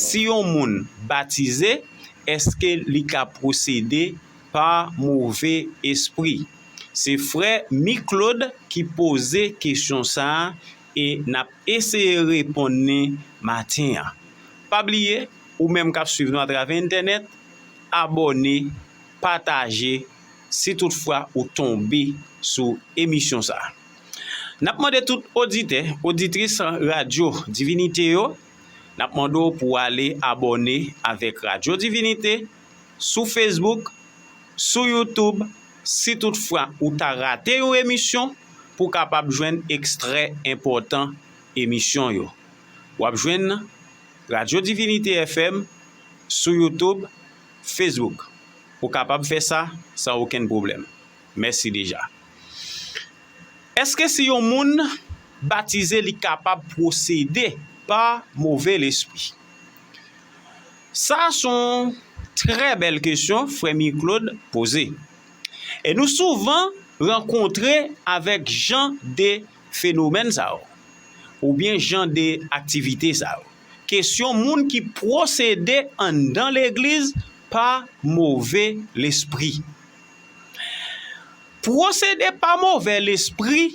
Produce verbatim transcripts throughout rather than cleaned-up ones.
Si yon moun batize, èske li ka pwosede pa move espri? Se frè Miklod ki poze kesyon sa a e n ap eseye reponn li maten an. Pa bliye, ou menm k ap swiv nou atravè entènèt, abòne, pataje, si toutfwa ou tonbe sou emisyon sa a. N ap mande tout oditè, oditris Radyo Divinite yo, n ap mande w pou w ale abòne avèk Radyo Divinite sou Facebook, sou YouTube, si toutfwa ou ta rate yon emisyon, pou w kapab jwenn ekstrè enpòtan emisyon yo. W ap jwenn Radyo Divinite F M sou YouTube, Facebook. Ou kapab fè sa san okenn pwoblèm. Mèsi deja. Èske si yon moun batize, li kapab pwosede pa move lespri? Sa se yon trè bèl kesyon frè Miklod poze. E nou souvan rankontre avèk jan de fenomèn sa yo, oubyen jan de aktivite sa yo. Kesyon moun ki pwosede anndan legliz pa move lespri. Pwosede pa move lespri,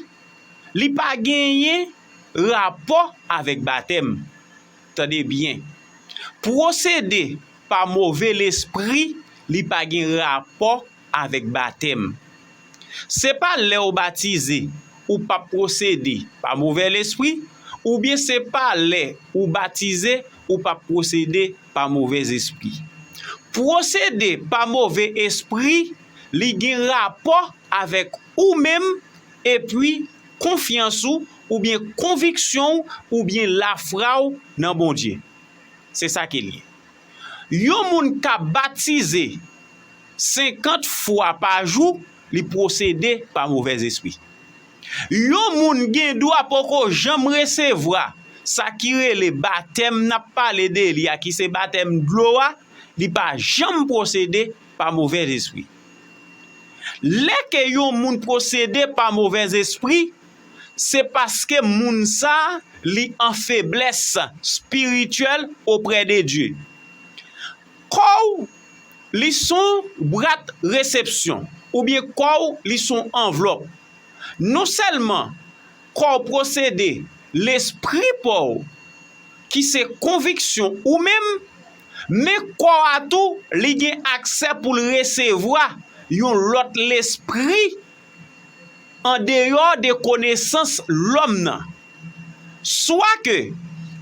li pa genyen rapò avèk batèm. Tande byen. Pwosede pa move lespri, li pa gen rapò avèk batèm. Se pa lè w batize, ou p ap pwosede pa move lespri, oubyen se pa lè ou batize, ou p ap pwosede pa move espri. Pwosede pa move espri, li gen rapò avèk ou menm, epi konfyans ou, oubyen konviksyon w, oubyen lafwa w nan Bondye. Se sa ke l ye. Yon moun k ap batize senkant fwa pa jou, li pwosede pa movèzespri. Yon moun gen dwa poko janm resevwa sa ki rele batèm n ap pale de li a, ki se batèm dlo a, li pa janm pwosede pa movèzespri. Lè ke yon moun pwosede pa movèzespri, se paske moun sa a, li an feblès espirityèl oprè de Dye. Kò w, li s on bwat resepsyon, oubyen kò w, li s on anvlòp. Non sèlman kò w pwosede lespri pa w, ki se konviksyon ou menm, men kò a tou, li gen aksè pou l resevwa yon lòt lespri andeyò de konesans lòm nan. Swa ke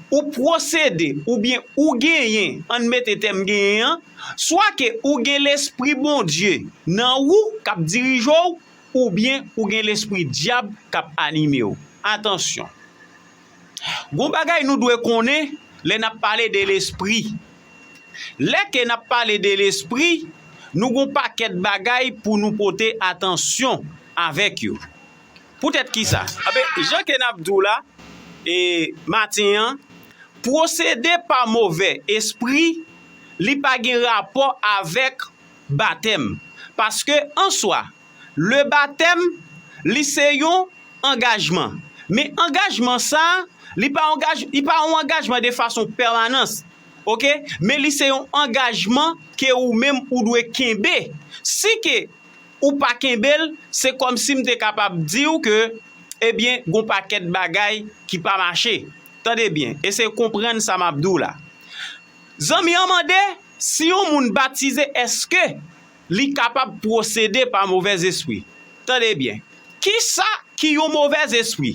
ou pwosede oubyen ou genyen, ann mete tèm genyen an, swa ke ou gen Lespri Bondye nan ou k ap dirije w, oubyen ou gen lespri dyab k ap anime w. Atansyon! Gon bagay nou dwe konnen lè n ap pale de lespri. Lè ke n ap pale de lespri, nou gon pakèt bagay pou nou pote atansyon avèk yo. Poutèt kisa? Anben, jan ke n ap di w la, e, maten an, pwosede pa movèzespri, li pa gen rapò avèk batèm. Paske, an swa, le batèm, li se yon angajman. Men angajman sa a, li pa angaj-, li pa yon angajman de fason pèmanans. Oke? Men li se yon angajman ke ou menm ou dwe kenbe. Si ke ou pa kenbe l, se kòmsi m te kapab di w ke, ebyen, gon pakèt bagay ki pa mache. Tande byen, eseye konprann sa m ap di w la. Zanmi an mande si yon moun batize, èske li kapab pwosede pa movèzespri? Tande byen. Kisa ki yon movèzespri?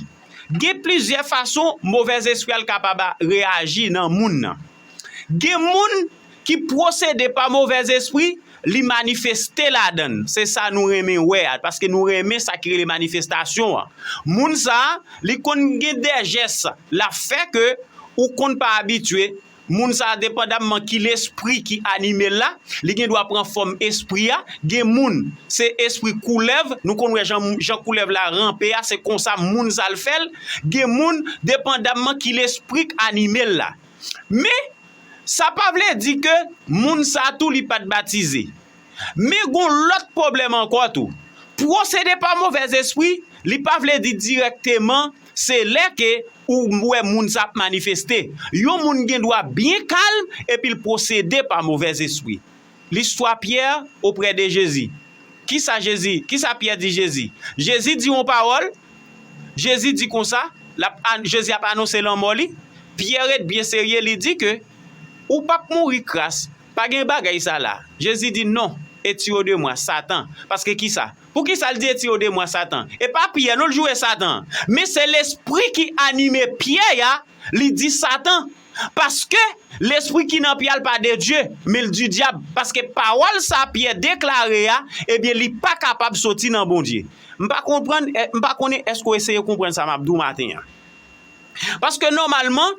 Gen plizyè fason movèzespri a l kapab a-, reyaji nan moun nan. Gen moun ki pwosede pa movèzespri, li manifeste ladan l. Se sa nou renmen wè a, paske nou renmen sa ki rele manifestasyon an. Moun sa a, li konn gen de jès l ap fè ke ou konn pa abitye. Moun sa a, depandamman ki lespri ki anime l la, li gen dwa pran fòm espri a. Gen moun, se espri koulèv, nou konn wè jan, jan koulèv la ranpe a, se konsa moun sa a l fè l. Gen moun, depandamman ki lespri k anime l la. Men, sa pa vle di ke moun sa a tou li pa t batize. Men gon lòt pwoblèm ankò tou. Pwosede pa movèzespri, li pa vle di dirèkteman se lè ke ou wè moun sa ap manifeste. Yon moun gen dwa byen kalm epi l posede pa movèzespri. Listwa Pyè oprè de Jezi. Kisa Jezi, kisa Pyè di Jezi? Jezi di yon pawòl, Jezi di konsa, l ap an-, Jezi ap anonse lanmò li. Pyè ret byen serye, li di ke ou p ap mouri kras, pa gen bagay sa la. Jezi di non, etire de mwa, Satan. Paske kisa? Poukisa l di etire de mwa, Satan? E pa Pyè non l joure Satan. Men se lespri ki anime Pyè a, li di Satan. Paske lespri ki nan Pyè a l pa de Dye, men l di dyab. Paske pawòl sa Pyè deklare a, ebyen li pa kapab soti nan Bondye. M pa konprann, eh, m pa konnen èske w eseye konprann sa m ap di w maten an. Paske nòmalman,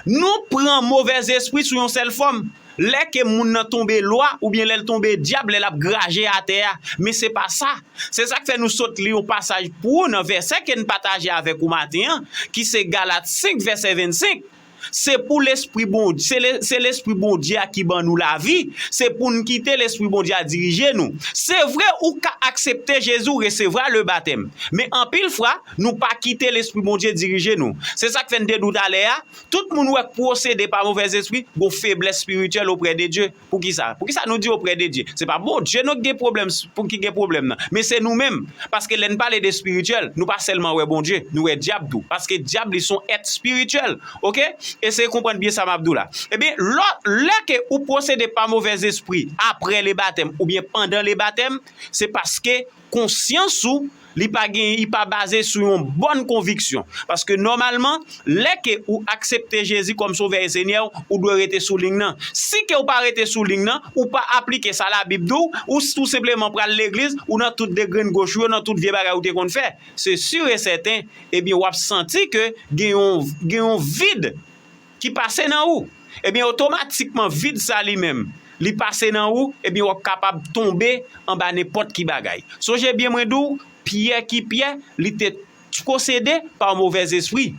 nou pran movèzespri sou yon sèl fòm. Lè ke moun nan tonbe lwa, oubyen lè l tonbe dyab, lè l ap graje atè a. Men se pa sa. Se sa k fè nou sot li yon pasaj pou ou nan vèsè ke n pataje avèk ou maten an, ki se Galat senk vèsè vennsenk. Se pou lespri Bondye, se le-, se lespri Bondye a ki ban nou lavi. Se pou n kite lespri Bondye a dirije nou. Se vre, ou ka aksepte Jezi, ou resevwa le batèm. Men anpil fwa, nou pa kite lespri Bondye dirije nou. Se sa k fè n te di w talè a, tout moun wè k posede pa movèzespri, gon feblès espirityèl oprè de Dye. Poukisa? Poukisa nou di oprè de Dye? Se pa Bondye non ki gen pwoblèm s-, pou ki gen pwoblèm nan, men se nou menm. Paske lè n pale de espirityèl, nou pa sèlman wè Bondye, nou wè dyab tou. Paske dyab li se yon èt espirityèl, oke? Eseye konprann byen sa m ap di w la. Ebyen, lò, lè ke ou posede pa movèzespri aprè le batèm oubyen pandan le batèm, se paske konsyans ou, li pa gen, li pa baze sou yon bòn konviksyon. Paske nòmalman, lè ke ou aksepte Jezi kòm Sovè e Senyè w, ou dwe rete sou liy nan. Si ke ou pa rete sou liy nan, ou pa aplike sa Labib di w, ou tou senpleman pral legliz, ou nan tout degrenn goch ou yo, nan tout vye bagay ou te konn fè, se si e sèten, ebyen, w ap santi ke gen yon, gen yon vid ki pase nan ou, ebyen, otomatikman, vid sa li menm, li pase nan ou, ebyen, w ap kapab tonbe anba nenpòt ki bagay. Sonje byen, mwen di w, Pyè ki Pyè, li te posede pa yon movèzespri.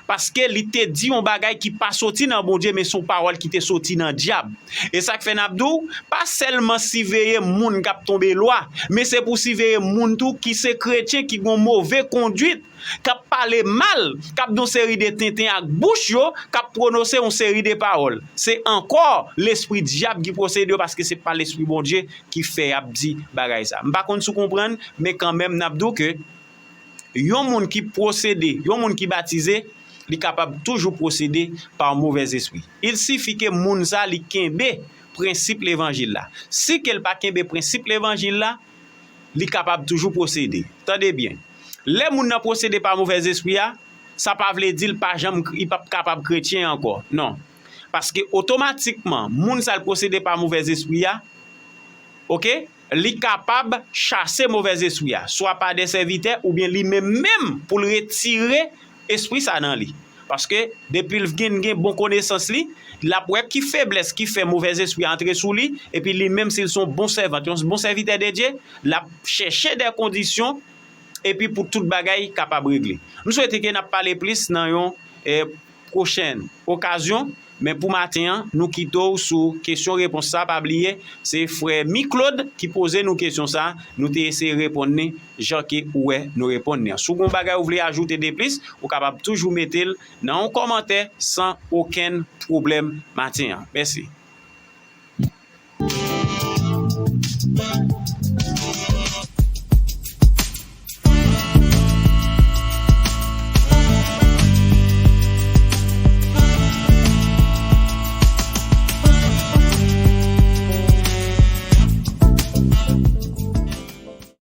Paske li te di yon bagay ki pa soti nan Bondye, men se yon pawòl ki te soti nan dyab. E sa k fè n ap di w, pa sèlman siveye moun k ap tonbe lwa, men se pou siveye moun tou ki se kretyen, ki gen yon move konduit, k ap pale mal, k ap di yon seri de tenten ak bouch yo, k ap pwononse yon seri de pawòl. Se ankò lespri dyab ki posede yo, paske se pa lespri Bondye ki fè y ap di bagay sa. M pa konn si w konprann, men kanmenm, n ap di w ke yon moun ki posede, yon moun ki batize, li kapab toujou posede pa movèzespri. Il sifi ke moun sa, li kenbe prensip levanjil la. Si ke l pa kenbe prensip levanjil la, li kapab toujou posede. Tande byen. Lè moun nan posede pa movèzespri a, sa pa vle di l pa janm, li p ap kapab kretyen ankò. Non. Paske otomatikman, moun sa l posede pa movèzespri a, oke, li kapab chase movèzespri a, swa pa de sèvitè oubyen li menm menm pou l retire espri sa nan li. Paske depi l gen, gen bon konesans li, l ap wè ki feblès ki fè movèzespri a antre sou li, epi li menm, si l se yon bon sèvant, yon bon sèvitè de Dye, l ap chèche de kondisyon, epi pou tout bagay kapab regle. M swete ke n ap pale plis nan yon, eh, pwochèn okazyon, men pou maten an, nou kite w sou kesyon repons sa. Pa bliye, se frè Mi Claude ki poze nou kesyon sa, nou te eseye reponn li jan ke ou wè nou reponn li an. Si w gen yon bagay ou vle ajoute de plis, ou kapab toujou mete l nan yon kòmantè san okenn pwoblèm maten an. Mèsi.